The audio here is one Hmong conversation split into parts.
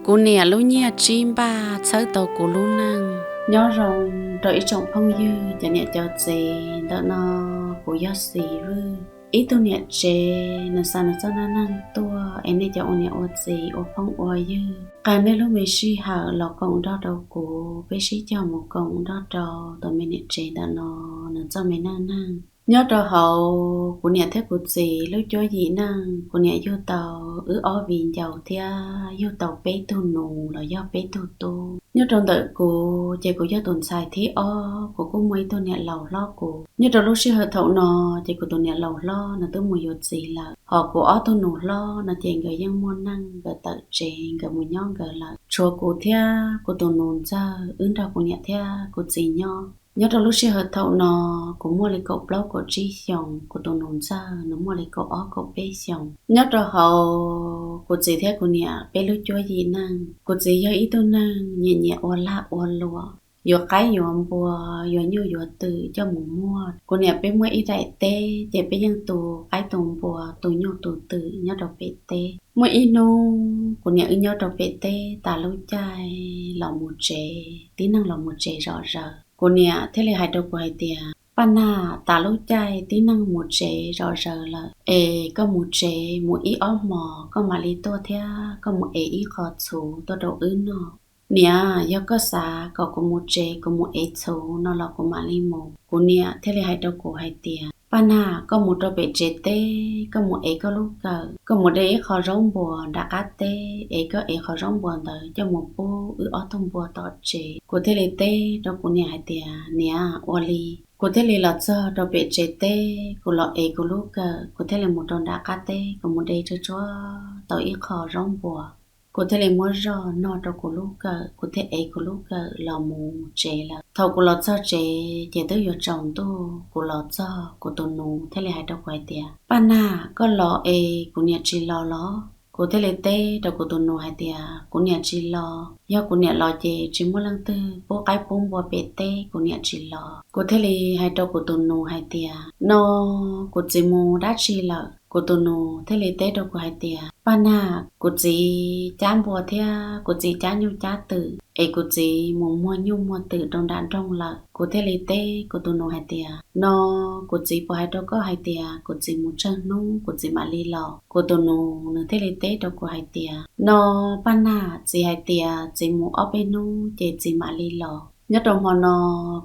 Kuv niam lub nyiaj tsib npaj txhawb tau kuv lub neej. Nyob zoo rau ib tsoom phooj ywg cov niam cov txiv. Ntawm no kuv yog Xis Vwj, ib tug niam tsev nws xa nws txoj dab neeg tuaj es nej cov ua niam ua txiv ua phooj ua ywg, qee nej lub me sij hawm los koom nrog rau kuv, peb sib cog mus koom nrog rau tus me niam tsev ntawm no nws txoj me neej neeg. Nyob rau hauv kuv niam thiab kuv txiv lub cuab yim neej, kuv niam yug tau wb ob viv ncaus thiab yug tau peb tug nus los yog peb tug tub. Nyob rau ntawm kuv ces kuv yog tus ntxhais thib ob, kuv kuj muaj ib tug niam laus hlob kuv. Nyob rau lub sij hawm thaum no ces kuv tus niam laus hlob nws twb mus yuav txiv lawm, hos kuv ob tug nus hlob no ces nkawd yeej muaj neej, nkawd tawm tsev nkawd mus nyob nkawd lawm. Tshuav kuv thiab kuv tus nus ntxawg wb nrog kuv niam thiab kuv txiv nyob. Nyob rau lub sij hawm thaum no kuv muaj li kaum plaub kaum tsib xyoos, kuv tus nus ntxawg nws muaj li kaum ob kaum peb xyoos. Nyob rau hauv kuv txiv thiab kuv niam peb lub cuab yim neej, kuv txiv yog ib tug neeg nyiam nyiam ua laj ua luam, yuav qaib yuav npua, yuav nyuj yuav twm coj mus muag. Kuv niam peb muaj ib daim teb ces peb yeej tu qaib tu npua tu nyuj tu twm nyob rau pem teb. Muaj ib hnub kuv niam wb nyob rau pem teb tas lub caij los mus tsev, tib neeg los mus tsev zom zaws. Kuv niam thiaj li hais rau kuv hais tias, Paj Nag, tas lub caij tib neeg mus tsev zom zaws lawm es koj mus tsev mus ib ob hmos koj mam li tuaj thiab koj mus ev ib qho txhuv tuaj rau wb noj. Niam, yog koj xav kom kuv mus tsev kuv mus ev txhuv no los kuv mam li mus. Kuv niam thiaj li hais rau kuv hais tias, Paj Nag, koj mus rau pem tsev teb koj mus ev koj lub kawm, koj mus de ib qho zaub npuas nram qab teb es koj ev qhov zaub npuas ntawd coj mus pub wb ob tug npua tom tsev. Kuv thiaj li teb rau kuv niam hais tias, Niam, ua li. Kuv thiaj li los txog rau pem tsev teb, kuv los ev kuv lub kawm, kuv thiaj li mus rau nram qab teb, kuv mus de tsuag tsuag tau ib qho zaub npuas. Kuv thiaj li muab zoj noj rau kuv lub kawm, kuv thiaj ev kuv lub kawm los mus tsev lawm. Thaum kuv los txog tsev ces twb yuav tsaus ntuj, kuv los txog kuv tus nus thiaj li hais rau kuv hais tias, Paj Nag, koj los es kuv niam tsis los los? Kuv thiaj li teb rau kuv tus nus hais tias, Kuv niam tsis los, yog kuv niam los ces tsis muaj leej twg pub qaib pub npua pem teb, kuv niam tsis los. Kuv thiaj li hais rau kuv tus nus hais tias, No kuv txiv mus dab tsi lawm? Kuv tus nus thiaj li teb rau kuv hais tias, Paj Nag, kuv txiv cab npua thiab kuv txiv cab nyuj cab twm es kuv txiv mus muag nyuj muag twm rau nram nroog lawm. Kuv thiaj li teb kuv tus nus hais tias, No kuv txiv puas hais rau koj hais tias kuv txiv mus tsawg hnub kuv txiv mam li los? Kuv tus nus nws thiaj li teb rau kuv hais tias, No Paj Nag, txiv hais tias txiv mus ob peb hnub ces txiv mam li los. Nyob rau hmo no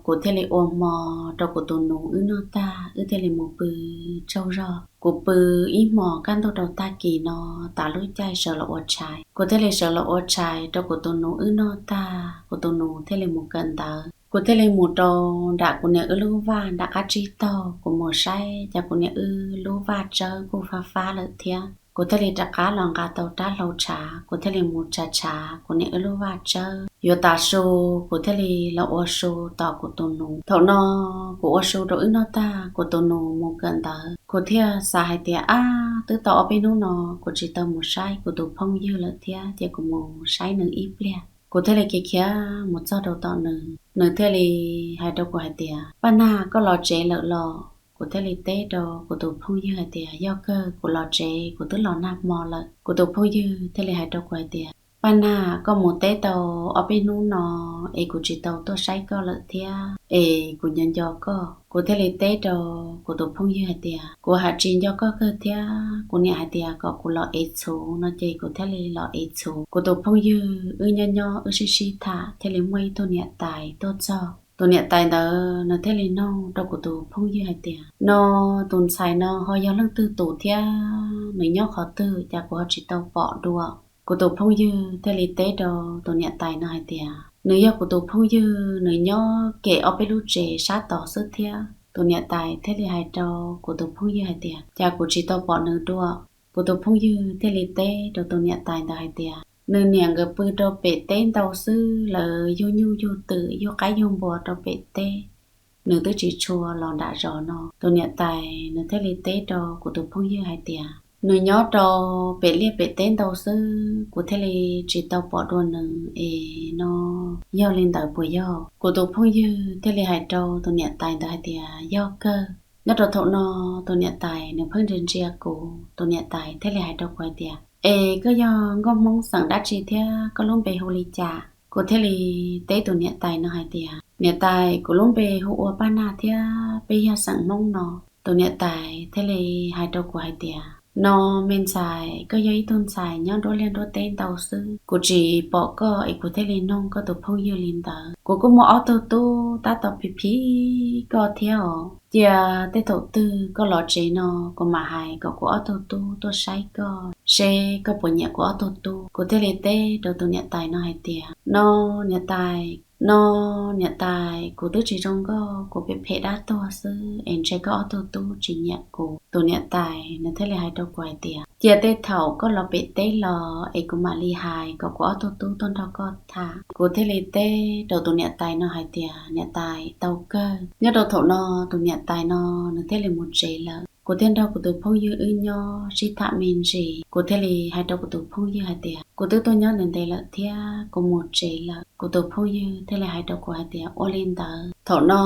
kuv thiaj li ua hmo rau kuv tus nus wb noj tag wb thiaj li mus pw tsaug zog. Kuv pw ib hmos kaj ntug rau tag kis no tas lub caij sawv los ua tshais. Kuv thiaj li sawv los ua tshais rau kuv tus nus wb noj tag, kuv tus nus thiaj li mus kawm ntawv. Kuv thiaj li mus rau nram kuv niam wb lub vaj nram qab tsib taug, kuv mus saib cas kuv niam wb lub vaj tsawb kuj fab fab lawm thiab. Kuv thiaj li rov qab los nqa tau rab hlau tshav, kuv thiaj li mus tshav tshav kuv niam wb lub vaj tsawb. Yuav tas su, kuv thiaj li los ua su tos kuv tus nus. Thaum no kuv ua su rau wb noj tag, kuv tus nus mus kawm ntawv, kuv thiaj xav hais tias, Ab, twb tau ob peb hnub no kuv tsis tau mus saib kuv tus phooj ywg lawm thiab, ces kuv mus saib nws ib pliag. Kuv thiaj li khiav khiav mus txog rau tom nws, nws thiaj li hais rau kuv hais tias, Paj Nag, koj los tsev lawm los? Kuv thiaj li teb rau kuv tus phooj ywg hais tias, Yog kawg, kuv los tsev, kuv twb los nag hmo lawm. Kuv tus phooj ywg thiaj li hais rau kuv hais tias, Paj Nag, koj mus teb tau ob peb hnub no es kuv tsis tau tuaj saib koj lawm thiab, es kuv nco nco koj. Kuv thiaj li teb rau kuv tus phooj ywg hais tias, Kuv haj tsis nco koj kawg thiab, kuv niam hais tias kom kuv los ev txhuv no ces kuv thiaj li los ev txhuv. Kuv tus phooj ywg wb nyob nyob wb sib sib tham thiaj li muaj ib tug niam tais tuaj txog. Tus niam tais ntawd nws thiaj li noog rau kuv tus phooj ywg hais tias, No tus ntxhais no ho yog leej twg tus thiab nws nyob qhov twg cas kuv ho tsis tau pom dua? Kuv tus phooj ywg thiaj li teb rau tus niam tais no hais tias, Nws yog kuv tus phooj ywg, nws nyob kem ob peb lub tsev sab tod xwb thiab. Tus niam tais thiaj li hais rau kuv tus phooj ywg hais tias, Cas kuv tsis tau pom nws dua? Kuv tus phooj ywg thiaj li teb rau tus niam tais ntawd hais tias, Nws niam nkawd pw rau pem teb ntau xwb, lawv yug nyuj yug twm yug qaib yug npua rau pem teb, nws twb tsis tshua los nram zos no. Tus niam tais nws thiaj li teb rau kuv tus phooj ywg hais tias, Nws nyob rau pem liaj pem teb ntau xwb, kuv thiaj li tsis tau pom dua nws es no, yog li ntawd puas yog? Kuv tus phooj ywg thiaj li hais rau tus niam tais ntawd hais tias, Yog kawg. Nyob rau thaum no tus niam tais nws pheej ntsia ntsia kuv, tus niam tais thiaj li hais rau kuv hais tias, Es koj yog nkauj Hmoob xeem dab tsi thiab koj lub npe hu li cas? Kuv thiaj li teb tus niam tais no hais tias, Niam tais, kuv lub npe hu ua Paj Nag thiab peb yog xeem Hmoob no. Tus niam tais thiaj li hais rau kuv hais tias, No me ntxhais, koj yog ib tug ntxhais nyob nruab liaj nruab teb ntau xwb, kuv tsis pom koj es kuv thiaj li noog koj tus phooj ywg li ntawd. Kuv kuj muaj ob tug tub tab tom phim phim koj thiab os. Cia tej thaum twg koj los tsev no, kuv mam hais kom kuv ob tug tub tuaj saib koj seb koj puas nyiam kuv ob tug tub. Kuv thiaj li teb rau tus niam tais no hais tias, No niam tais, no niam tais, kuv twb tsis zoo nkauj, kuv phem phem dab tuag xwb es ntshe koj ob tug tub tsis nyiam kuv. Tus niam tais nws thiaj li hais rau kuv hais tias, Cia tej thaum koj los pem teb los es kuv mam li hais kom kuv ob tug tub tuaj nrog koj tham. Kuv thiaj li teb rau tus niam tais no hais tias, Niam tais, tau kawg. Nyob rau thaum no tus niam tais no nws thiaj li mus tsev lawm. Kuv thiaj nrog kuv tus phooj ywg wb nyob sib tham me ntsis. Kuv thiaj li hais rau kuv tus phooj ywg hais tias, Kuv twb tuaj nyob ntev ntev lawm thiab, kuv mus tsev lawm. Kuv tus phooj ywg thiaj li hais rau kuv hais tias, Ua li ntawd. Thaum no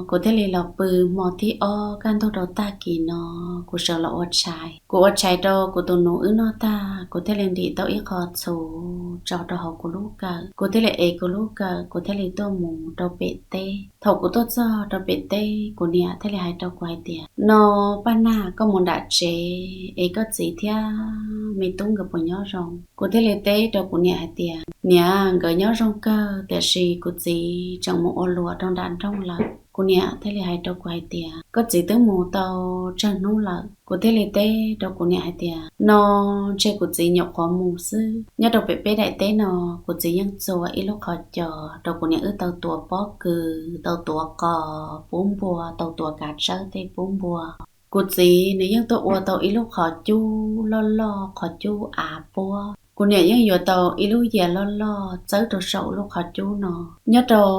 kuv thiaj li los pw hmo thib ob kaj ntug rau tag kis no, kuv sawv los ua tshais. Kuv ua tshais rau kuv tus nus wb noj tag, kuv thiaj li ntim tau ib qho txhuv tso rau hauv kuv lub kawm. Kuv thiaj li ev kuv lub kawm, kuv thiaj li tuaj mus rau pem teb. Thaum kuv tuaj txog rau pem teb, kuv niam thiaj li hais rau kuv hais tias, No Paj Nag, koj mus nram tsev es koj txiv thiab me tub nkawd puas nyob zoo? Kuv thiaj li teb rau kuv niam hais tias, Niam, nkawd nyob zoo kawg, tiam sis kuv txiv tseem mus ua luam rau nram nroog lawm. Kuv niam thiaj li hais rau kuv hais tias, Koj txiv twb mus tau tsawg hnub lawm? Kuv thiaj li teb rau kuv niam hais tias, No ntshe kuv txiv nyuam qhuav mus xwb. Nyob rau pem peb daim teb no, kuv txiv yeej txua ib lub qhov cos rau kuv niam wb tau tuav pob kws, tau tuav qos pub npua, tau tuav kav tsawb tej pub npua. Kuv txiv nws yeej tuaj ua tau ib lub qhov cub loj loj, qhov cub av puab. Kuv niam yeej yuav tau ib lub yias loj loj txawb rau saum lub qhov cub no. Nyob rau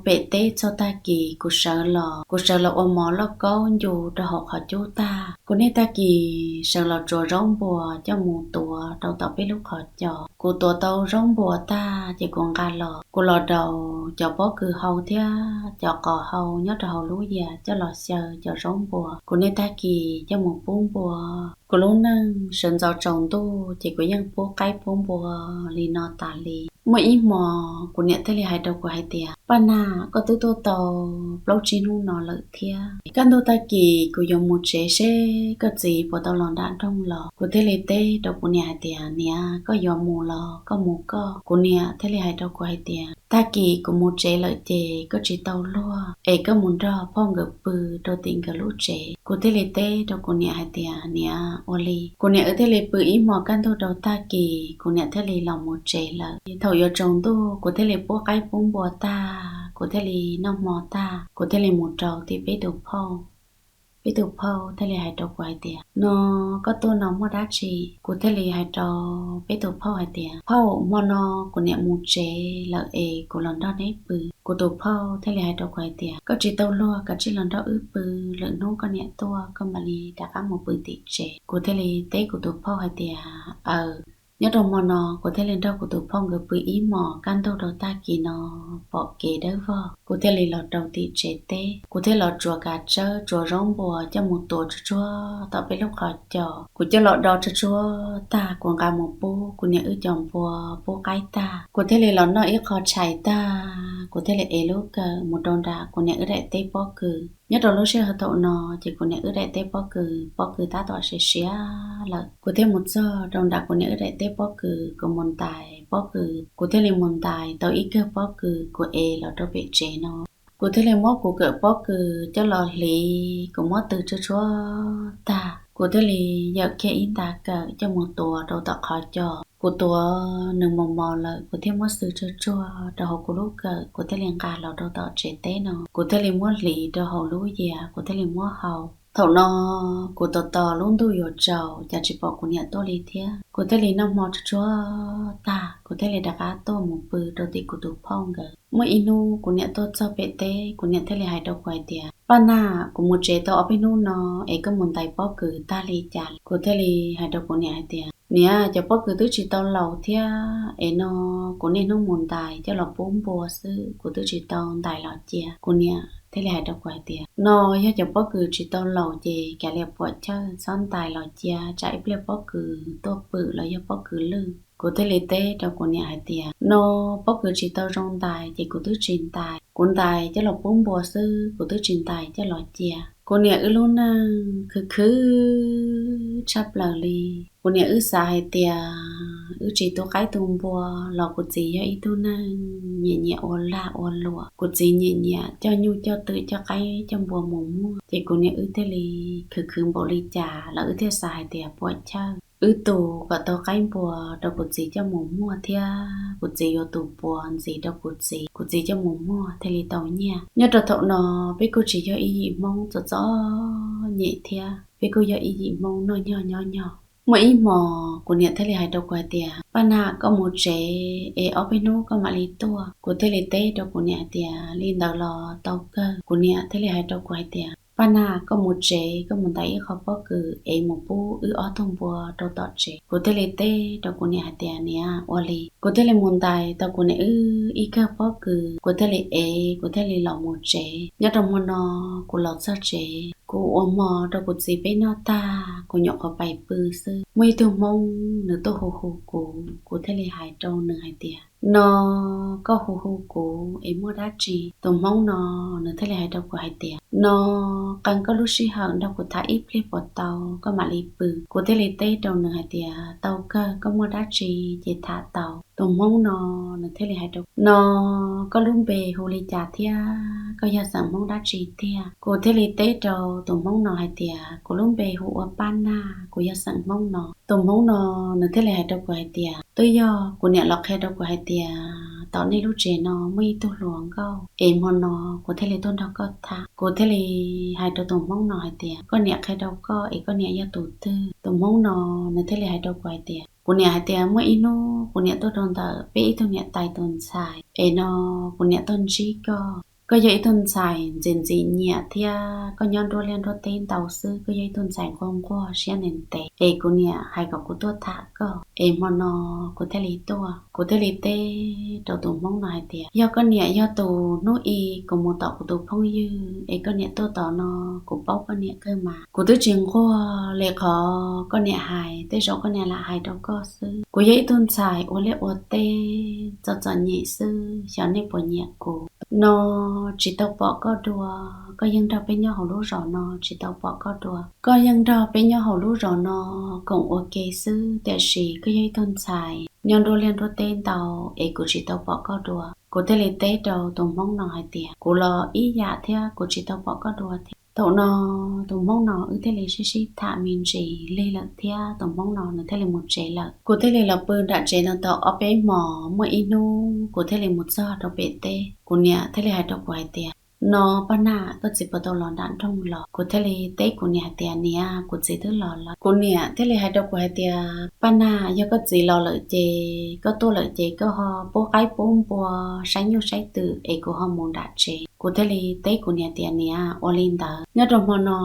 pem teb txog tag kis kuv sawv los, kuv sawv los ua mov lauj kaub ncu rau hauv qhov cub tag, kuv niaj tag kis sawv los tsuav zaub npua coj mus tuav rau tom peb lub qhov cos. Kuv tuav tau zaub npua tag ces kuv nqa los, kuv los daus cov pob kws hau thiab cov qos hau nyob rau hauv lub yias coj los xyaw cov zaub npua, kuv niaj tag kis coj mus pub npua. Kuv lub neej sawv ntxov tsaus ntuj ces kuv yeej pub qaib pub npua li no tas li. Muaj ib hmo kuv niam thiaj li hais rau kuv hais tias, Paj Nag, koj twb tuaj tau plaub tsib hnub no lawm thiab, kaj ntug tag kis kuv yuav mus tsev seb koj txiv puas tau los nram nroog los. Kuv thiaj li teb rau kuv niam hais tias, Niam, koj yuav mus los koj mus koj. Kuv niam thiaj li hais rau kuv hais tias, Tag kis kuv mus tsev lawm ces koj tsis tau luag es koj mus nrog phauj nkawd pw rau tim nkawd lub tsev. Kuv thiaj li teb rau kuv niam hais tias, Niam, ua li. Kuv niam wb thiaj li pw ib hmo kaj ntug rau tag kis kuv niam thiaj li los mus tsev lawm. Thaum yuav tsaus ntuj kuv thiaj li pub qaib pub npua tag, kuv thiaj li noj hmo tag, kuv thiaj li mus rau tim peb tus phauj. Peb tus phauj thiaj li hais rau kuv hais tias, No koj tuaj no muaj dab tsi? Kuv thiaj li hais rau peb tus phauj hais tias, Phauj, hmo no kuv niam mus tsev lawm es kuv los nrog neb pw. Kuv tus phauj thiaj li hais rau kuv hais tias, Koj tsis tau luag, kav tsij los nrog wb pw, lwm hnub koj niam tuaj koj mam li rov qab mus pw tim tsev. Kuv thiaj li teb kuv tus phauj hais tias, Aws. Nyob rau hmo no kuv thiaj li nrog kuv tus phauj nkawd pw ib hmos kaj ntug rau tag kis no pom kev dawb vog, kuv thiaj li los rau tim tsev teb. Kuv thiaj los tsuav kav tsawb tsuav zaub npua coj mus tuav tsuag tsuag tom peb lub qhov cos. Kuv coj los do tsuag tsuag tag kuv nqa mus pub kuv niam wb cov npua pub qaib tag, kuv thiaj li los noj ib qho tshais tag, kuv thiaj li ev lub kawm mus rau nram kuv niam wb daim teb pob kws. Nyob rau lub sij hawm thaum no ces kuv niam wb daim teb pob kws, pob kws tab tom siav siav lawm. Kuv thiaj mus txog rau nram kuv niam wb daim teb pob kws, kuv mus ntais pob kws, kuv thiaj li mus ntais tau ib kawm pob kws kuv ev los rau pem tsev no. Kuv thiaj li muab kuv kawm pob kws coj los hliv, kuv muab tw tsuag tsuag tag, kuv thiaj li yawm kiag ib nta kawm coj mus tuav rau tom qhov cos. Kuv tuav nws mos mos lawm, kuv thiaj muab xwb tsuag tsuag rau hauv kuv lub kawm, kuv thiaj li nqa los rau tom tsev teb no. Kuv thiaj li muab hliv rau hauv lub yias, kuv thiaj li muab hau. Thaum no kuv tos tos lub ntuj yuav tsaus, cas tsis pom kuv niam tuaj li thiab. Kuv thiaj li noj hmo tsuag tsuag tag, kuv thiaj li rov qab tuaj mus pw rau tim kuv tus phauj nkawd. Muaj ib hnub kuv niam tuaj txog pem teb, kuv niam thiaj li hais rau kuv hais tias, Paj Nag, kuv mus tsev tau ob peb hnub no es koj mus ntais pob kws tag li cas? Kuv thiaj li hais rau kuv niam hais tias, Niam, cov pob kws twb tsis tau laus thiab es no kuv niaj hnub mus ntais coj los pub npua xwb, kuv twb tsis tau ntais los cia. Kuv niam thiaj li hais rau kuv hais tias, no yog cov pob kws tsis tau laus ces kav liam puam chawj txhob ntais los cia, tsam ib pliag pob kws tuaj pwm los yog pob kws lwj. Kuv thiaj li teb rau kuv niam hais tias, no pob kws tsis tau zoo ntais ces kuv twb tsis ntais, kuv ntais coj los pub npua xwb, kuv twb tsis ntais coj los cia. Kuv niam wb lub neej khwv khwv tshaj plaws li. Kuv niam wb xav hais tias wb tsis tu qaib tu npua los kuv txiv yog ib tug neeg nyiam nyiam ua lag ua luam. Kuv txiv nyiam nyiam coj nyuj coj twm coj qaib coj npua mus muag, ces kuv niam wb thiaj li khwv khwv npaum li cas los wb thiaj xav hais tias puam chawj wb tu kom tau qaib npua rau kuv txiv coj mus muag thiab kuv txiv yuav tus puav ntxiv rau kuv txiv, kuv txiv coj mus muag thiaj li tau nyiaj. Nyob rau thaum no peb kuj tsis yog ib yim Hmoob txom txom nyem thiab, peb kuj yog ib yim Hmoob noj nyog nyob nyog. Muaj ib hmos kuv niam thiaj li hais rau kuv hais tias, Paj Nag, koj mus tsev es ob peb hnub koj mam li tuaj. Kuv thiaj li teb rau kuv niam hais tias, Li ntawd los tau kawg. Kuv niam thiaj li hais rau kuv hais tias, Paj Nag, koj mus tsev, koj mus ntais ib qho pob kws es mus pub wb ob tug npua rau tom tsev. Kuv thiaj li teb rau kuv niam hais tias, Niam, ua li. Kuv thiaj li mus ntais tau kuv niam wb ib kawm pob kws, kuv thiaj li ev, kuv thiaj li los mus tsev. Nyob rau hmo no kuv los txog tsev, kuv ua hmo rau kuv txiv peb noj tag, kuv nyuam qhuav pais pw xwb, muaj ib tug Hmoob nws tuaj hu hu kuv, kuv thiaj li hais rau nws hais tias, No koj hu hu kuv es muaj dab tsi? Tus Hmoob no nws thiaj li hais rau kuv hais tias, No qee koj lub sij hawm nrog kuv tham ib pliag puas tau, koj mam li pw. Kuv thiaj li teb rau nws hais tias, Tau kawg, koj muaj dab tsi ces tham tau. Tus Hmoob no nws thiaj li hais rau, No koj lub npe hu li cas thiab koj yog xeem Hmoob dab tsi tiag? Kuv thiaj li teb rau tus Hmoob no hais tias, Kuv lub npe hu ua Paj Nag, kuv yog xeem Hmoob no. Tus Hmoob no nws thiaj li hais rau kuv hais tias, Twb yog kuv niam los qhia rau kuv hais tias tom nej lub tsev no muaj ib tug hluas nkauj es hmo no kuv thiaj li tuaj nrog koj tham. Kuv thiaj li hais rau tus Hmoob no hais tias, Koj niam qhia rau koj es koj niam yog tus twg? Tus Hmoob no nws thiaj li hais rau kuv hais tias, Kuv niam hais tias muaj ib hnub kuv niam tuaj rau ntawm peb ib tug niam tais tus ntxhais es no kuv niam tuaj ntsib koj. Koj yog ib tug ntxhais ntxim ntxim nyiam thiab koj nyob nruab liaj nruab teb ntau xwb, koj yog ib tug ntxhais nquag nquag siab ntev ntev es kuv niam hais kom kuv tuaj tham koj es hmo no kuv thiaj li tuaj. Kuv thiaj li teb rau tus Hmoob no hais tias, Yog koj niam yog tus hnub i kuv mus tom kuv tus phooj ywg es koj niam tuaj tom no, kuv paub koj niam kawg mas. Kuv twb tsis nquag li qhov koj niam hais, tej zaum koj niam lam hais rau koj xwb. Kuv yog ib tug ntxhais ua liaj ua teb txom txom nyem xwb, xyov nej puas nyiam kuv. No tsis tau pom koj dua, koj yeej nrog peb nyob hauv lub zos no tsis tau pom koj dua. Koj yeej nrog peb nyob hauv lub zos no koom ua ke xwb, tiam sis koj yog ib tug ntxhais nyob nruab liaj nruab teb ntau es kuv tsis tau pom koj dua. Kuv thiaj li teb rau tus Hmoob no hais tias, Kuv los ib yam thiab, kuv tsis tau pom koj dua thiab. Thaum no tus Hmoob no wb thiaj li sib sib tham me ntsis lig lawm thiab tus Hmoob no nws thiaj li mus tsev lawm. Kuv thiaj li los pw nram tsev no tau ob peb hmos, muaj ib hnub kuv thiaj li mus txog rau pem teb. Kuv niam thiaj li hais rau kuv hais tias, No Paj Nag, koj txiv puas tau los nram nroog los? Kuv thiaj li teb kuv niam hais tias, Niam, kuv txiv twb los lawm. Kuv niam thiaj li hais rau kuv hais tias, Paj Nag, yog koj txiv los lawm ces koj tuaj lawm ces koj ho pub qaib pub npua, saib nyuj saib twm es kuv ho mus nram tsev. Kuv thiaj li teb kuv niam tias, Niam, ua li ntawd. Nyob rau hmo no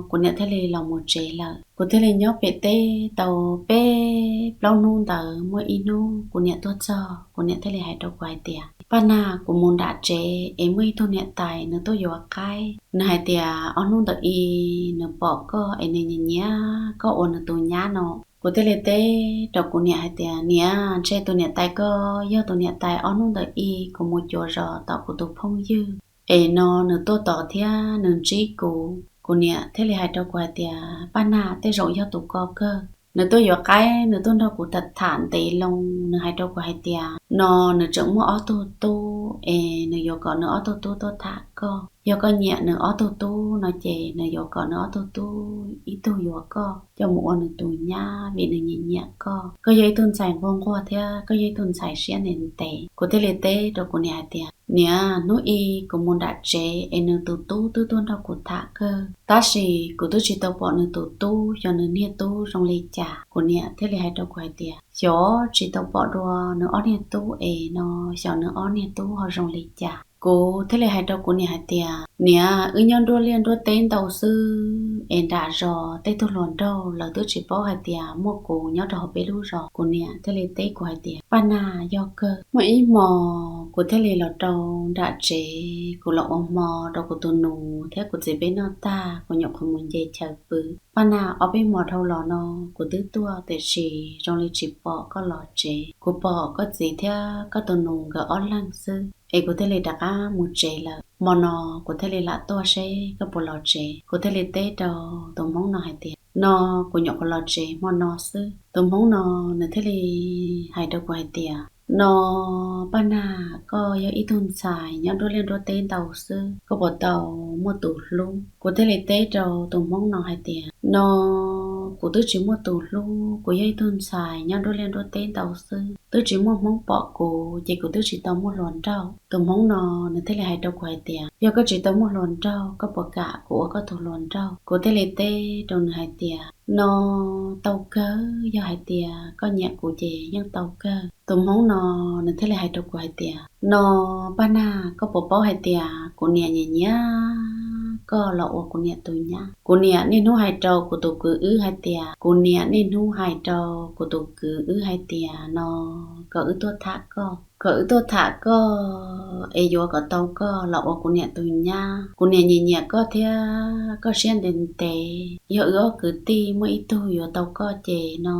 kuv niam thiaj li los mus tsev lawm. Kuv thiaj li nyob pem teb tau peb plaub hnub ntawd, muaj ib hnub kuv niam tuaj txog, kuv niam thiaj li hais rau kuv hais tias, Paj Nag, kuv mus nram tsev es muaj ib tug niam tais nws tuaj yuav qaib. Nws hais tias ob hnub ntawm i nws pom koj es nws nyiam nyiam koj ua nws tus nyab no. Kuv thiaj li teb rau kuv niam hais tias, Niam, ntshe tus niam tais ko yog tus niam tais ob hnub ntawm i kuv mus cuav zos tom kuv tus phooj ywg es no nws tuaj tod thiab nws ntsib kuv. Kuv niam thiaj li hais rau kuv hais tias, Paj Nag, tej zaum yog tus ko kawg. Nws tuaj yuav qaib, nws tuaj nrog kuv tham tham ntev loo, nws hais rau kuv hais tias no nws tseem muaj ob tug tub es nws yuav kom nws ob tug tub tuaj tham koj. Yog koj nyiam nws ob tug tub no ces nws yuav kom nws ob tug tub ib tug yuav koj coj mus ua nws tus nyab vim nws nyiam nyiam koj. Koj yog ib tug ntxhais nquag nquag thiab koj yog ib tug ntxhais siab ntev ntev. Kuv thiaj li teb rau kuv niam hais tias, Niam, hnub i kuv mus nram tsev es nws tus tub twb tuaj nrog kuv tham kawg, tab sis kuv twb tsis tau pom nws tus tub, xyov nws niag tub zoo li cas. Kuv niam thiaj li hais rau kuv hais tias, Xyov tsis tau pom dua nws ob niag tub es no, xyov nws ob niag tub ho zoo li cas. Kuv thiaj li hais rau kuv niam hais tias, Niam, wb nyob nruab liaj nruab teb ntau xwb, es nram zos tej tug hluas nraug lawv twb tsis paub hais tias muaj kuv nyob rau hauv peb lub zos. Kuv niam thiaj li teb kuv hais tias, Paj Nag, yog kawg. Muaj ib hmo kuv thiaj li los rau nram tsev, kuv los ua hmo rau kuv tus nus thiab kuv txiv peb noj tag, kuv nyuam qhuav mus nce chaw pw. Paj Nag, ob peb hmo dhau los no kuv twb tuaj tiam sis zoo li tsis pom koj los tsev. Kuv pom koj txiv thiab koj tus nus nkawd ob leeg xwb es kuv thiaj li rov qab mus tsev lawm. Hmo no kuv thiaj li lam tuaj seb koj puas los tsev. Kuv thiaj li teb rau tus hmoob no hais tias, No, kuv nyuam qhuav los tsev hmo no xwb. Tus hmoob no nws thiaj li hais rau kuv hais tias, No, Paj Nag, koj yog ib tug ntxhais nyob nruab liaj nruab teb ntau xwb, koj puas tau muaj tus hlub? Kuv thiaj li teb rau tus hmoob no hais tias, No, kuv twb tsis muaj tus hlub, kuv yog ib tug ntxhais nyob nruab liaj nruab teb ntau xwb, twb tsis muaj hmoob pom kuv ces kuv twb tsis tau muaj hluas nraug. Tus hmoob no nws thiaj li hais rau kuv hais tias, Yog koj tsis tau muaj hluas nraug, koj puas kam kuv ua koj tus hluas nraug? Kuv thiaj li teb rau nws hais tias, No, tau kawg, yog hais tias koj nyiam kuv ces yeej tau kawg. Tus hmoob no nws thiaj li hais rau kuv hais tias, No, Paj Nag, koj puas paub hais tias kuv niam nyiam nyiam koj los ua kuv niam tus nyab? Kuv niam niaj hnub hais rau kuv tus kwv wb hais tias, kuv niam niaj hnub hais rau kuv tus kwv wb hais tias, No, kom wb tuaj tham koj, kom wb tuaj tham koj es yuav kom tau koj los ua kuv niam tus nyab. Kuv niam nyiam nyiam koj thiab koj siab ntev ntev, yog wb ob kwv tij muaj ib tug yuav tau koj ces no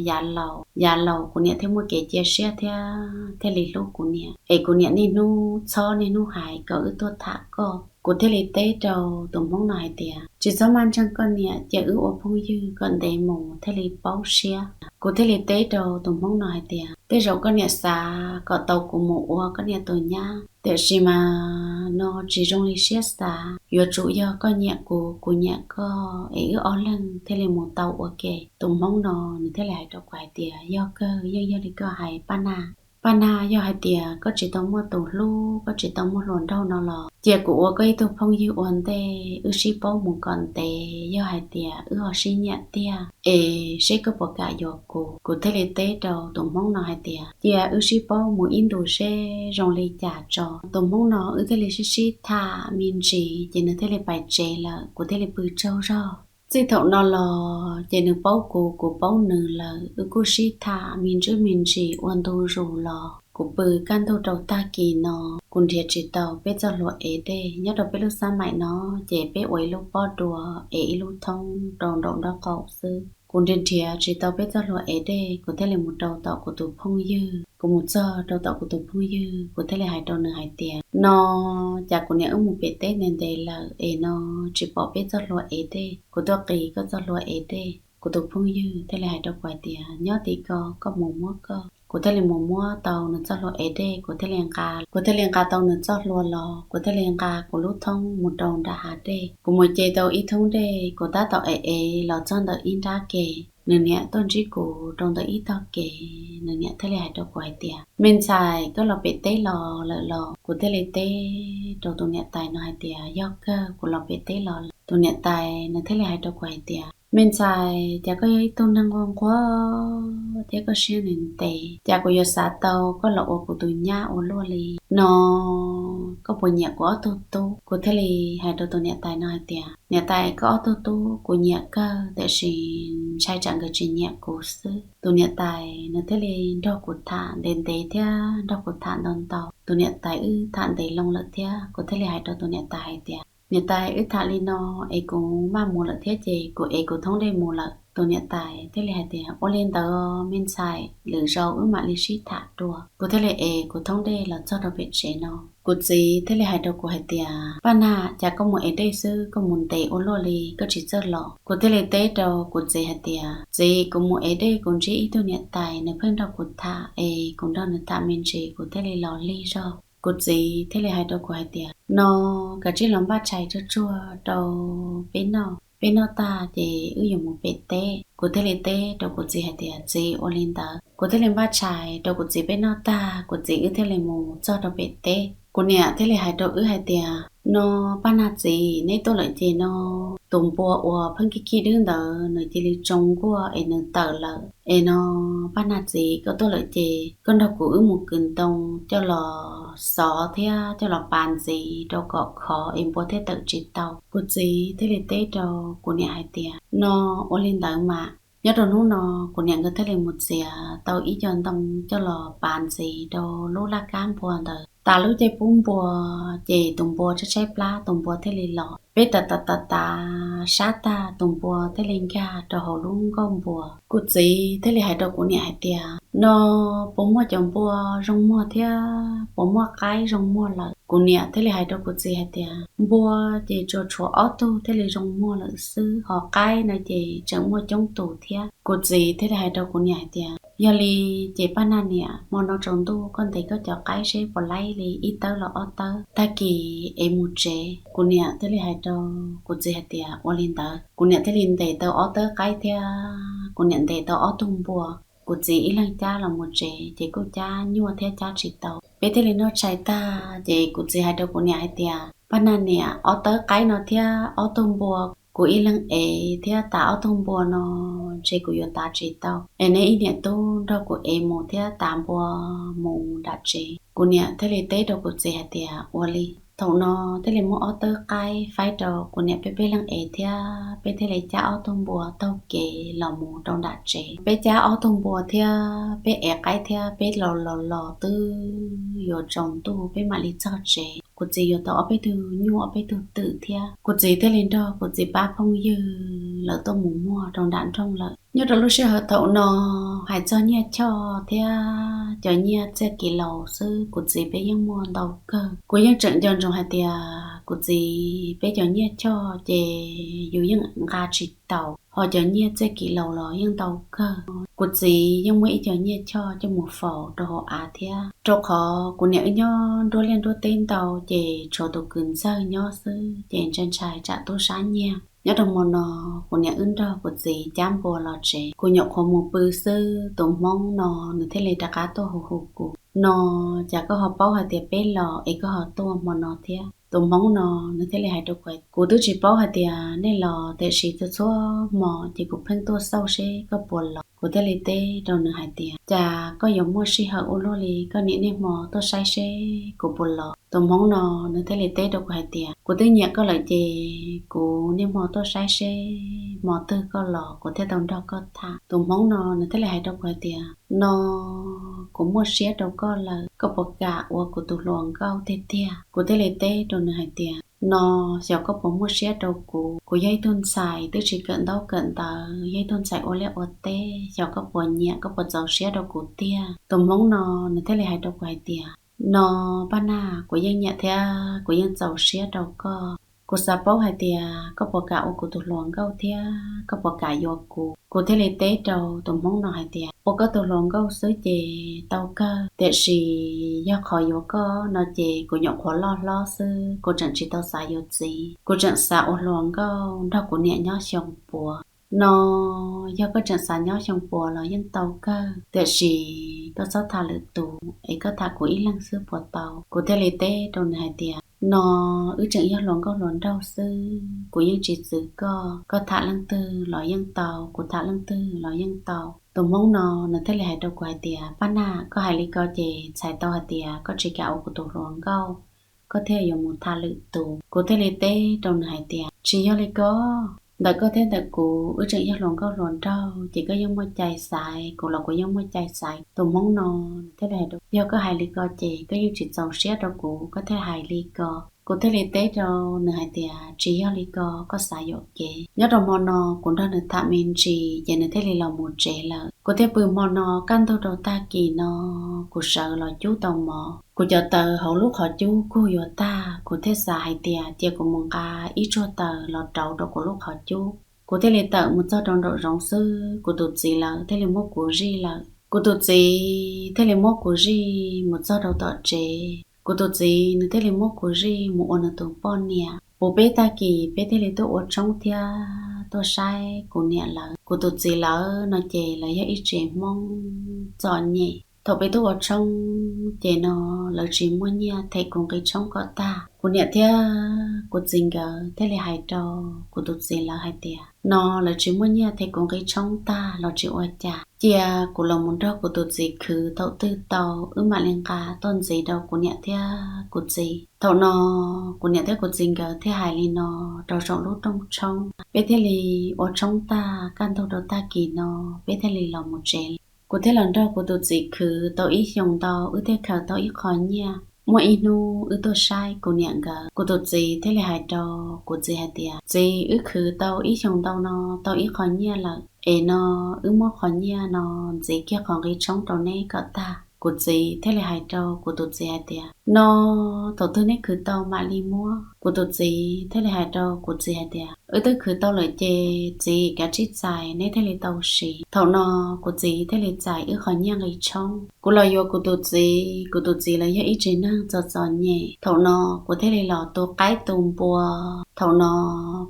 yav laus, yav laus kuv niam thiaj muaj kev cia siab thiab thiaj li hlub kuv niam, es kuv niam niaj hnub txhob niaj hnub hais kom wb tuaj tham koj. Kuv thiaj li teb rau tus hmoob no hais tias, Tsis txhob maj ntseeg koj niam, cia wb ua phooj ywg kom ntev mus thiaj li paub siab. Kuv thiaj li teb rau tus hmoob no hais tias, Tej zaum koj niam xav kom tau kuv mus ua koj niam tus nyab, tiam sis mas no tsis zoo li siab xav. Yuav tsum yog koj nyiam kuv, kuv nyiam koj es wb ob leeg thiaj li mus tau ua ke. Tus hmoob no nws thiaj li hais rau kuv hais tias, Yog kawg, yeej yog li koj hais Paj Nag. Paj Nag, yog hais tias koj tsis tau muaj tus hlub, koj tsis tau muaj hluas nraug no los cia kuv ua koj ib tug phooj ywg ua ntej, wb sib paub mus kom ntev, yog hais tias wb ho sib nyiam tiag es seb koj puas kam yuav kuv. Kuv thiaj li teb rau tus hmoob no hais tias, Cia wb sib paub mus ib ntus seb zoo li cas tso. Tus hmoob no wb thiaj li sib sib tham me ntsis ces nws thiaj li pais tsev lawm, kuv thiaj li pw tsaug zog. Txij thaum no los ces nws paub kuv, kuv paub nws lawm, wb kuj sib tham me ntsis me ntsis ua ntu zus los. Kuv pw kaj ntug rau tag kis no, kuv nrhiav tsis tau peb txoj hlua ev dej. Nyob rau peb lub xab maim no ces peb ua ib lub pob dua ev ib lub thoob rau nraum nraub qaum xwb. Kuv nrhiav nrhiav tsis tau peb txoj hlua ev dej, kuv thiaj li mus rau tom kuv tus phooj ywg. Kuv mus txog rau tom kuv tus phooj ywg, kuv thiaj li hais rau nws hais tias, No, cas kuv niam wb mus pem teb ntev ntev lawm es no tsis pom peb txoj hlua ev dej, kuv tuaj qis koj txoj hlua ev dej. Kuv tus phooj ywg thiaj li hais rau kuv hais tias, Nyob tim ko, koj mus muab koj. Kuv thiaj li mus muab tau nws txoj hlua ev dej, kuv thiaj li nqa, kuv thiaj li nqa tau nws txoj hlua los, kuv thiaj li nqa kuv lub thoob mus rau nram hav dej. Kuv mus ce tau ib thoob dej, kuv tab tom ev ev los txog ntawm ib nrab ke, nws niam tuaj ntsib kuv rau ntawm ib tog kev. Nws niam thiaj li hais rau kuv hais tias, Me ntxhais, koj los pem teb los lawm los? Kuv thiaj li teb rau tus niam tais no hais tias, Yog kawg, kuv los pem teb los lawm. Tus niam tais nws thiaj li hais rau kuv hais tias, Me ntxhais, cas koj yog ib tug neeg nquag nquag thiab koj siab ntev ntev, cas kuv yuav xav tau koj los ua kuv tus nyab ua luaj li no? Koj puas nyiam kuv ob tug tub? Kuv thiaj li hais rau tus niam tais no hais tias, Niam tais, koj ob tug tub kuv nyiam kawg, tiam sis ntshai tsam nkawd tsis nyiam kuv xwb. Tus niam tais nws thiaj li nrog kuv tham ntev ntev thiab nrog kuv tham ntau ntau. Tus niam tais wb tham ntev loo lawm thiab, kuv thiaj li hais rau tus niam tais hais tias, Niam tais, wb tham li no es kuv maj mus lawm thiab ces kuv ev kuv thoob dej mus lawm. Tus niam tais thiaj li hais tias, Ua li ntawd me ntxhais, lwm zaus wb mam li sib tham dua. Kuv thiaj li ev kuv thoob dej los txog rau pem tsev no. Kuv txiv thiaj li hais rau kuv hais tias, Paj Nag, cas koj mus ev dej xwb koj mus ntev ua luaj li, koj tsis txawj los? Kuv thiaj li teb rau kuv txiv hais tias, Txiv, kuv mus ev dej kuv ntsib ib tug niam tais, nws pheej nrog kuv tham es kuv nrog nws tham me ntsis kuv thiaj li los lig zog. Kuv txiv thiaj li hais rau kuv hais tias, No, kav tsij los npaj tshais tsuag tsuag rau peb noj, peb noj tag ces wb yuav mus pem teb. Kuv thiaj li teb rau kuv txiv hais tias, Txiv, ua li ntawd. Kuv thiaj li npaj tshais rau kuv txiv peb noj tag, kuv txiv wb thiaj li mus txog rau pem teb. Kuv niam thiaj li hais rau wb hais tias, No, Paj Nag txiv, neb tuaj lawm ces no tus npua uas pheej khib khib dwb ntawd nws cia li tsoo nkuaj es nws tawm lawm. Es no, Paj Nag txiv, koj tuaj lawm ces koj nrog kuv wb mus kwv ntoo coj los xov thiab coj los pav ntxiv rau kom khov es npua thiaj tawm tsis tau. Kuv txiv thiaj li teb rau kuv niam hais tias, no, ua li ntawd mas. Nyob rau hnub no, kuv niam nkawd thiaj li mus txiav tau ib co ntoo coj los pav ntxiv rau lub laj kab npua ntawd. Tas lub caij pub npua, ces tus npua tshaib tshaib plab, tus npua thiaj li los. Peb tav tav tav tav sab tag, tus npua thiaj li nkag rau hauv lub nkauj npua. Kuv txiv thiaj li hais rau kuv niam hais tias, no, puas muaj cov npua zoo muag thiab puas muaj qaib zoo muag lawm? Kuv niam thiaj li hais rau kuv txiv hais tias, npua ces tsuas tshuav ob tug thiaj li zoo muag lawm xwb, ho qaib no ces tseem muaj coob tus thiab. Kuv txiv thiaj li hais rau kuv niam hais tias, yog li ces Paj Nag niam, hmo no tsaus ntuj koj ntes koj cov qaib seb puas laib li ib tawb los ob tawb, tag kis es mus tsev. Kuv niam thiaj li hais rau kuv txiv hais tias, ua li ntawd. Kuv niam thiaj li ntes tau ob tawb qaib thiab kuv niam ntes tau ob tug npua. Kuv txiv ib leeg cab los mus tsev ces kuj cab nyuaj thiab cab tsis tau. Peb thiaj li noj tshais tag ces kuv txiv hais rau kuv niam hais tias, Paj Nag niam, ob tawb qaib no thiab ob tug npua kuv ib leeg ev thiab tav ob tug npua no ntshe kuv yuav tav tsis tau, es neb ib niam tub nrog kuv ev mus thiab tav npua mus nram tsev. Kuv niam thiaj li teb rau kuv txiv hais tias, ua li. Thaum no thiaj li muab ob tawb qaib faib rau kuv niam peb peb leeg ev thiab peb thiaj li cab ob tug npua taug kev los mus rau nram tsev. Peb cab ob tug npua thiab peb ev qaib thiab peb los los los twb yuav tsaus ntuj peb mam li txog tsev. Kuv txiv yuav tau ob peb tug nyuj ob peb tug twm thiab. Kuv txiv thiaj li nrog kuv txiv pab phooj ywg lawv tuaj mus muag rau nram nroog lawm. Nyob rau lub sij hawm thaum no, hais txog nyiaj choj thiab cov nyiaj txiaj kis laus xwb kuv txiv peb yeej muaj ntau kawg. Kuv yeej tseem nco ntsoov hais tias kuv txiv peb cov nyiaj choj ces yus yeej nqa tsis taus, ho cov nyiaj txiaj kis laus los yeej ntau kawg. Kuv txiv yeej muaj ib co nyiaj choj coj mus faus rau hauv av thiab, rau qhov kuv niam wb nyob nruab liaj nruab teb ntau ces tshuav tus kwv ntxawg nyob xwb ces ntshai ntshai tsam tub sab nyiag. Nyob rau hmo no, kuv niam wb nrog kuv txiv cab npua los tsev, kuv nyuam qhuav mus pw xwb tus hmoob no nws thiaj li rov qab tuaj hu hu kuv, no, cas koj ho paub hais tias peb los es koj ho tuaj hmo no thiab? Tus hmoob no nws thiaj li hais rau kuv, kuv twb tsis paub hais tias nej los tiam sis txhua txhua hmo ces kuv pheej tuaj xauj seb koj puas los. Kuv thiaj li teb rau nws hais tias, cas koj yuav muaj sij hawm ua luaj li, koj niam niaj hmo tuaj saib seb kuv puas los? Tus hmoob no nws thiaj li teb rau kuv hais tias, kuv twb nyiam koj lawm ces kuv niaj hmo tuaj saib seb hmo twg koj los kuv thiaj tau nrog koj tham. Tus hmoob no nws thiaj li hais rau kuv hais tias, no, kuv muaj siab rau koj lawm, koj puas kam ua kuv tus hluas nkauj tiag tiag? Kuv thiaj li teb rau nws hais tias, no, xyov koj puas muaj siab rau kuv, kuv yog ib tug ntxhais twb tsis kawm ntaub kawm ntawv, yog ib tug ntxhais ua liaj ua teb, xyov koj puas nyiam, koj puas txaus siab rau kuv tiag? Tus hmoob no nws thiaj li hais rau kuv hais tias, no, Paj Nag, kuv yeej nyiam thiab kuv yeej txaus siab rau koj. Kuv xav paub hais tias koj puas kam ua kuv tus hluas nkauj thiab koj puas kam yuav kuv? Kuv thiaj li teb rau tus hmoob no hais tias, ua koj tus hluas nkauj xwb ces tau kawg, tiam sis yog qhov yuav koj no ces kuv nyuam qhuav loj hlob xwb, kuv tseem tsis tau xav yuav txiv, kuv tseem xav ua hluas nkauj nrog kuv niam nyob xyoo puav. No, yog koj tseem xav nyob xyoo puav los yeej tau kawg, tiam sis koj txhob tham lwm tus es koj tham kuv ib leeg xwb puas tau? Kuv thiaj li teb rau nws hais tias, no, wb tseem yog hluas nkauj hluas nraug xwb, kuv yeej tsis txwv koj, koj tham leej twg los yeej tau, kuv tham leej twg los yeej tau. Tus hmoob no nws thiaj li hais rau kuv hais tias, Paj Nag, koj hais li ko ces txhais tau hais tias koj tsis kam ua kuv tus hluas nkauj, koj thiaj yuav mus tham lwm tus. Kuv thiaj li teb rau nws hais tias, tsis yog li ko, ntawm koj thiab ntawm kuv wb tseem yog hluas nkauj hluas nraug ces koj yeej muaj cai xaiv, kuv los kuv yeej muaj cai xaiv. Tus hmoob no nws thiaj li hais rau, yog koj hais li ko ces koj yeej tsis txaus siab rau kuv, koj thiaj hais li ko. Kuv thiaj li teb rau nws hais tias, tsis yog li ko, koj xav yuam kev. Nyob rau hmo no kuv nrog nws tham me ntsis ces nws thiaj li los mus tsev lawm. Kuv thiaj pw hmo no, kaj ntug rau tag kis no kuv sawv los cub tau mov. Kuv cov taws hauv lub qhov cub kuj yuav tag, kuv thiaj xav hais tias cia kuv mus nqa ib tsuag taws los rauv rau kuv lub qhov cub. Kuv thiaj li tawm mus txog rau nraum zoov xwb, kuv tus txiv lawv thiaj li muab kuv zij lawm. Kuv tus txiv thiaj li muab kuv zij mus txog rau tom tsev. Kuv tus txiv nws thiaj li muab kuv zij mus ua nws tus poj niam. Puv peb tag kis peb thiaj li tuaj ua tshoob thiab tuaj saib kuv niam lawv. Kuv tus txiv lawv no ces lawv yog ib tsev Hmoob txom nyem. Thaum peb tuaj ua tshoob ces no lawv tsis muaj nyiaj them kuv nqi tshoob kom tag. Kuv niam thiab kuv txiv nkawd thiaj li hais rau kuv tus txiv lawv hais tias no lawv tsis muaj nyiaj them kuv nqi tshoob tag los tsis ua cas, cia kuv los mus nrog kuv tus txiv khwv, thaum twg tau wb mam li nqa tuaj ntxiv rau kuv niam thiab kuv txiv. Thaum no kuv niam thiab kuv txiv nkawd thiaj hais li no rau saum lub rooj tshoob, peb thiaj li ua tshoob tag kaj ntug rau tag kis no peb thiaj li los mus tsev. Kuv thiaj los nrog kuv tus txiv khwv tau ib xyoos ntau, wb thiaj khaws tau ib qho nyiaj. Muaj ib hnub wb tuaj saib kuv niam nkawd, kuv tus txiv thiaj li hais rau kuv txiv hais tias, Txiv, wb khwv tau ib xyoos ntau no tau ib qho nyiaj lawm es no wb muab qho nyiaj no ntxiv kiag qhov nqi tshoob rau neb kom tag. Kuv txiv thiaj li hais rau kuv tus txiv hais tias, No thaum twg neb khwv tau mam li muab. Kuv tus txiv thiaj li hais rau kuv txiv hais tias, Wb twb khwv tau lawm ces txiv kav tsij txais neb thiaj li tau siv. Thaum no kuv txiv thiaj li txais wb qhov nyiaj nqi tshoob. Kuv los yuav kuv tus txiv, kuv tus txiv los yog ib tsev neeg txom txom nyem. Thaum no kuv thiaj li los tu qaib tu npua. Thaum no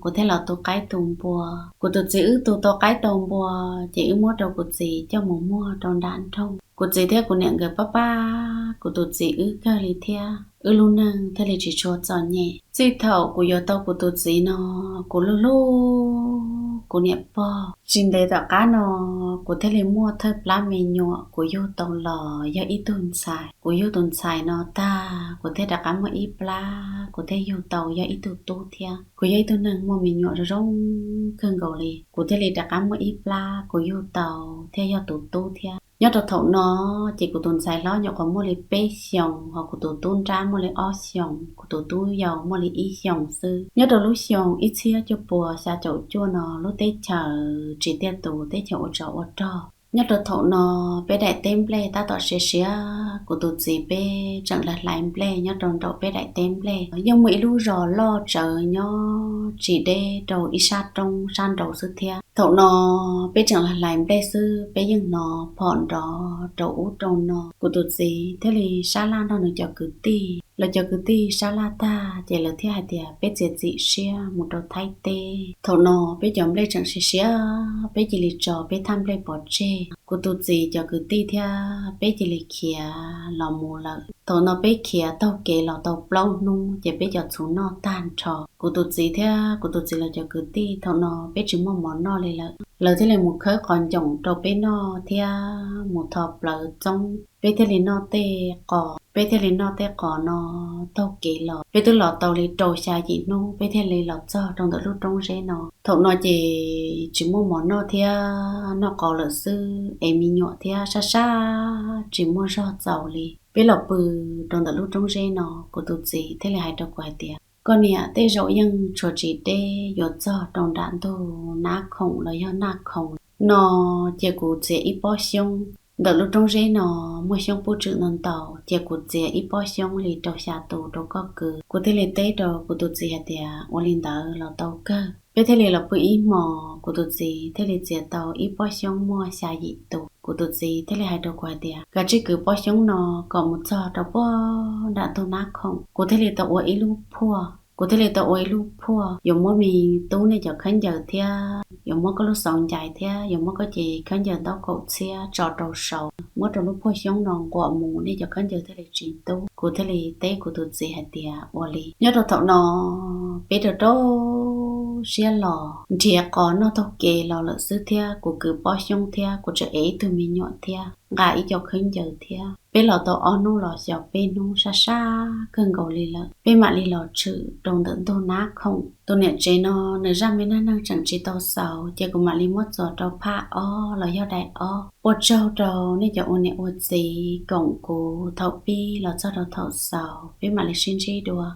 kuv thiaj los tu qaib tu npua. Kuv tus txiv wb tu tau qaib tau npua ces wb muab rau kuv txiv coj mus muag rau nram nroog. Kuv txiv thiab kuv niam nkawd pab pab kuv tus txiv wb kawg li thiab wb lub neej thiaj li tsis tshua txom nyem. Txij thaum kuv yuav tau kuv tus txiv no, kuv hlub hlub kuv niam pog. Tsis ntev tom qab no kuv thiaj li muaj thawj plab me nyuam kuv yug tau los yog ib tug ntxhais. Kuv yug tus ntxhais no tag kuv thiaj rov qab muaj ib plab kuv thiaj yug tau yog ib tug tub thiab. Kuv yog ib tug neeg muaj me nyuam zoo zoo kawg nkaus li, kuv thiaj li rov qab muaj ib plab kuv yug tau thiaj yog tus tub thiab. Nyob rau thaum no ces kuv tus ntxhais hlob nyuam qhuav muaj li peb xyoos, ho kuv tus tub nrab muaj li ob xyoos, kuv tus tub yau muaj li ib xyoos xwb. Nyob rau lub xyoo ib txhiab cuaj puas xya caum cuaj no lub teb chaws tsis tiaj tus, teb chaws ua tsov ua rog. Nyob rau thaum no peb daim teb nplej tab tom siav siav, kuv tus txiv peb tseem hlais hlais nplej nyob rau nraum peb daim teb nplej. Yeej muaj ib lub zos loj tsawv nyob tsis deb rau ib sab roob sab nraud xwb thiab. Thaum no peb tseem hlais hlais nplej xwb, peb yeej hnov phom nrov rau ub rau no. Kuv tus txiv thiaj li sab laj nrog nws cov kwv tij, los cov kwv tij sab laj tag ces lawv thiaj hais tias peb txiav txim siab mus rau Thaib teb. Thaum no peb cov nplej tseem siav siav, peb cia li tso peb thaj nplej pov tseg. Kuv tus txiv cov kwv tij thiab peb cia li khiav los mus lawm. Thaum no peb khiav taug kev los tau plaub hnub ces peb cov txhuv noj tag nrho. Kuv tus txiv thiab kuv tus txiv lawv cov kwv tij thaum no peb tsis muaj mov noj li lawm. Lawv thiaj li mus khawb qos ncoom rau peb noj thiab mus tho plawv txoob. Peb thiaj li noj tej qos, peb thiaj li noj tej qos no taug kev los. Peb twb los tau li rau xya yim hnub peb thiaj li los txog rau ntawm lub roob zeb no. Thaum no ces tsis muaj mov noj thiab noj qos lawm xwb es me nyuam thiab sab sab tsis muaj zog txaus li. Peb los pw rau ntawm lub roob zeb no, kuv tus txiv thiaj li hais rau kuv hais tias, koj niam, tej zaum yeej tshuav tsis deb yuav txog rau nram ntug nab khoom los yog naj khoom no, cia kuv txiav ib pob xyoob. Ntawm lub roob zeb no muaj xyoob pub tswm ntau ntau, cia kuv txiav ib pob xyoob li rau xya tus rau koj kwv. Kuv thiaj li teb rau kuv tus txiv hais tias, ua li ntawd los tau kawg. Peb thiaj li los pw ib hmos, kuv tus txiv thiaj li txiav tau ib pob xyoob muaj xya yim tus. Kuv tus txiv thiaj li hais rau kuv hais tias, kav tsij kwv pob xyoob no kom mus txog rau puag nram ntug nab khoom. Kuv thiaj li tau ua ib lub phuaj, kuv thiaj li tau ua ib lub phuaj, yuav muab me tub nej cov khaub ncaws thiab yuav muab koj lub xauv ncais thiab yuav muab koj cev khaub ncaws ntaub kaum txhiab tso rau saud, muab rau lub phuaj xyoob no nquam mus, nej cov khaub ncaws thiaj li tsis ntub. Kuv thiaj li teb kuv tus txiv hais tias, ua li. Nyob rau thaum no peb rau rau siab los nrhiav qos noj taug kev los lawm xwb thiab kuv kwv pob xyoob thiab kuv tseem ev ib tug me nyuam thiab nqa ib co khaub ncaws thiab. Peb los tau ob hnub los xyaum peb hnub, sab sab kawg nkaus li lawm, peb mam li los tshwm rau ntawm ntug nab khoom. Tus niam tsev no nws zaj me neej neeg tseem tsis tau xaus, ces kuv mam li muab txuas rau phaj ob los yog daim ob. Ua tsaug rau nej cov ua niam ua txiv koom kuv thaum pib los txog rau thaum xaus, peb mam li sib ntsib dua.